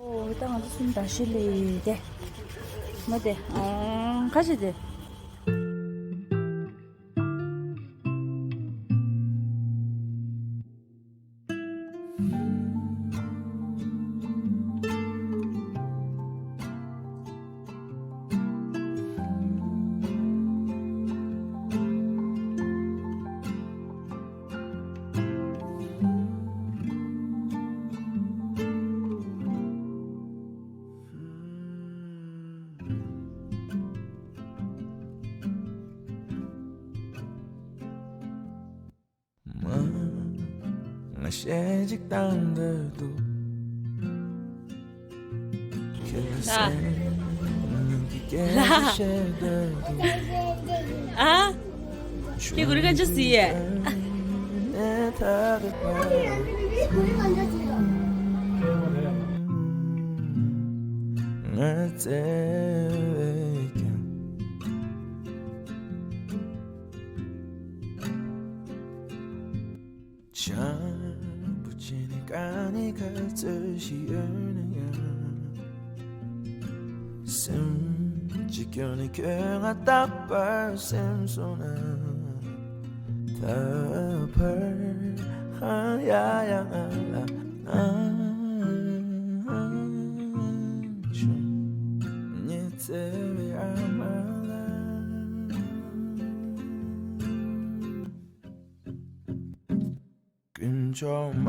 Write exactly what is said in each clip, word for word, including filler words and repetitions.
ཨོ་ད་ང་ཚོ་གསུམ་བདག་ཤི་ལས་དེ། མ་དེ་ཨང་ཁ་ཤི་དེ། ང་གཞས་གཅིག་བཏང་འདོད་འདུག་ཁྱོད་ལ་ལ། སེམས་ཀྱི་སྐད་ཆ་བཤད་འདོད་འདུག་ཨ། ཁྱེད་གུ་རི་གན་ཆ་སི་ཡེ། ནས་ཐག་པ། ང་བཙལ་བས་ཀྱང་། བྱམས་པོ་བྱས་ནས་དཀའ་ངལ་ག་ཚོད་ཞིག་ཡོད་ན་ཡང་། སེམས་ཀྱི་སྐྱོན་ནི་ཁྱོད་ང་རྟག་པར་སེམས་སོང་ན། ད་བར་ཧ་ཡ་ཡ་ང་ལ་ཨང་བྱུང་། ཉི་ཚེ་བའི་ཨ་མ་ལ། དཀོན་མཆོག་མ།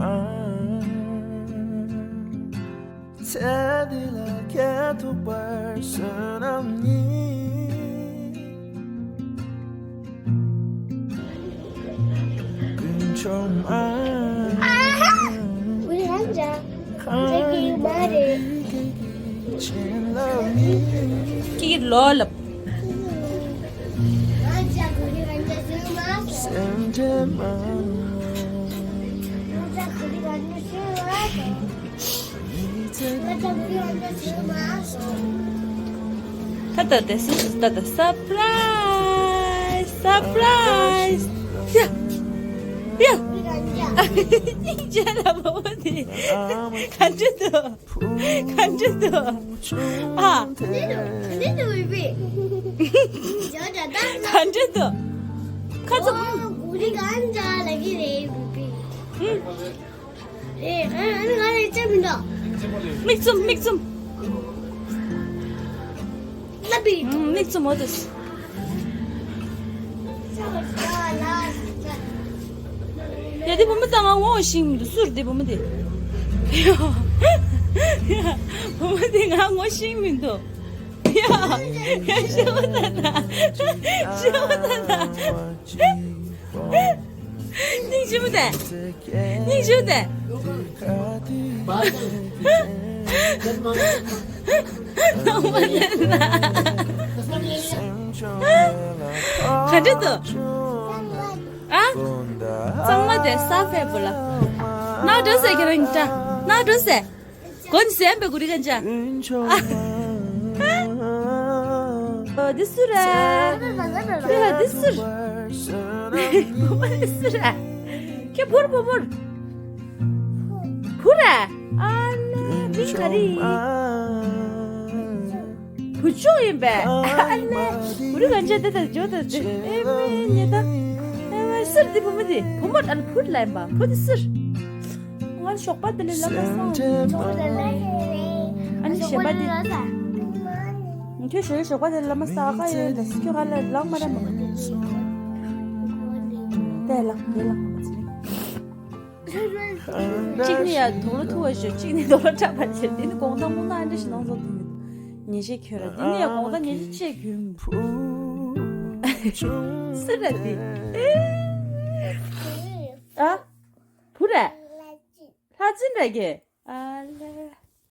ཚེ་འདི་ལ་ཁྱེད་ཐུག་པར་བསོད་ནམས་ཡིན། དཀོན་མཆོག་མ། ཁྱེད་ཀྱི་ལོ་ལབ། ད་ད་ད་སུ་སུ་ད་ད་སར་པ་རའི་སི་སར་པ་རའི་སི། ཡ་ཡ། སྙིང་རྗེ་ལ་བོ་བོ་དེ་ག་འདྲ་འདུག་ག་འདྲ་འདུག་ཨ། ག་འདྲ་འདུག་ཁ་ཚ། མིག་བཙུམ་མིག་བཙུམ། མིག་བཙུམ་འོ་དུ། ཡ་དེ་བུ་མོ་ད་ང་ངོ་ཤེས་མི་འདུག་སུ་རེད་དེ་བུ་མོ་དེ། བུ་མོ་དེ་ང་ངོ་ཤེས་མི་འདུག་ཡ་ཡ་ཤི་བོ་ད་ད་ཤི་བོ་ད་ད། སྙིང་རྗེ་མོ་དེ། སྙིང་རྗེ་མོ་དེ། ནང་མ་ལེན་ན། ག་འདྲ་འདུག་ཨ། གཙང་མ་དེ་ས་ཕེབས་པོ་ལ། ནག་འགྲོ་ཟེར་ཁྱེད་རང་ཉིད་ཀྲ། ནག་འགྲོ་ཟེར། གོན་སེམས་པའི་གུ་རི་གན་ཅང་། འདི་སུ་རེད། འདི་སུ་རེད། འདི་སུ་རེད། ཁྱེད་བུར་བུ་བུར། བུ་རེད། ཨ་ལེ་མིང་ག་རེ། བུ་ཆུང་ཡིན་པས། ཨ་ལེ། གུ་རི་གན་ཅང་དེ་དང་ཇོ་དང་ཇོ། ཨེ་མེ་ཉེ་ད། ཨེ་མེ་སུར་འདི་བུ་མོ་འདི། བུ་མོ་ཨ་ལེ་བུར་ལ་ཡིན་པ། བུ་འདི་སུར། ང་ཞོགས་པ་དེ་ལས་ལམ་ལ་སོང་། ཨ་ནི་གཞན་པ་དེ། ཁྱོད་ཞོགས་ཞོགས་པ་དེ་ལམ་ལ་ས་ཁ་ཡོད་ལ་ཁྱོད་ཁ་ལ་ལངས་མ་ར་མ། དེ་ལ་དེ་ལ་མ་ཚིག་གཅིག་ནི་ཡ་དོག་ལོ་ཐུ་བ་ཞོ། གཅིག་ནི་དོག་ལོ་ཁྲག་པ་ཞོ། དེ་ནི་དགོང་དག་སྔོན་ན་ཨ་འདྲ་ཞིག་ནང་ཚོགས་དུས་ཉེ་ཤེས་ཁྱོད་ར། དེ་ནི་ཡ་དགོང་དག་ཉེ་ཤེས་ཆེ་གྱོན། སུ་ར་དེ། ཨ། བུ་ར། ལྷ་འཛིན་ར་གེ། ཨ་ལ།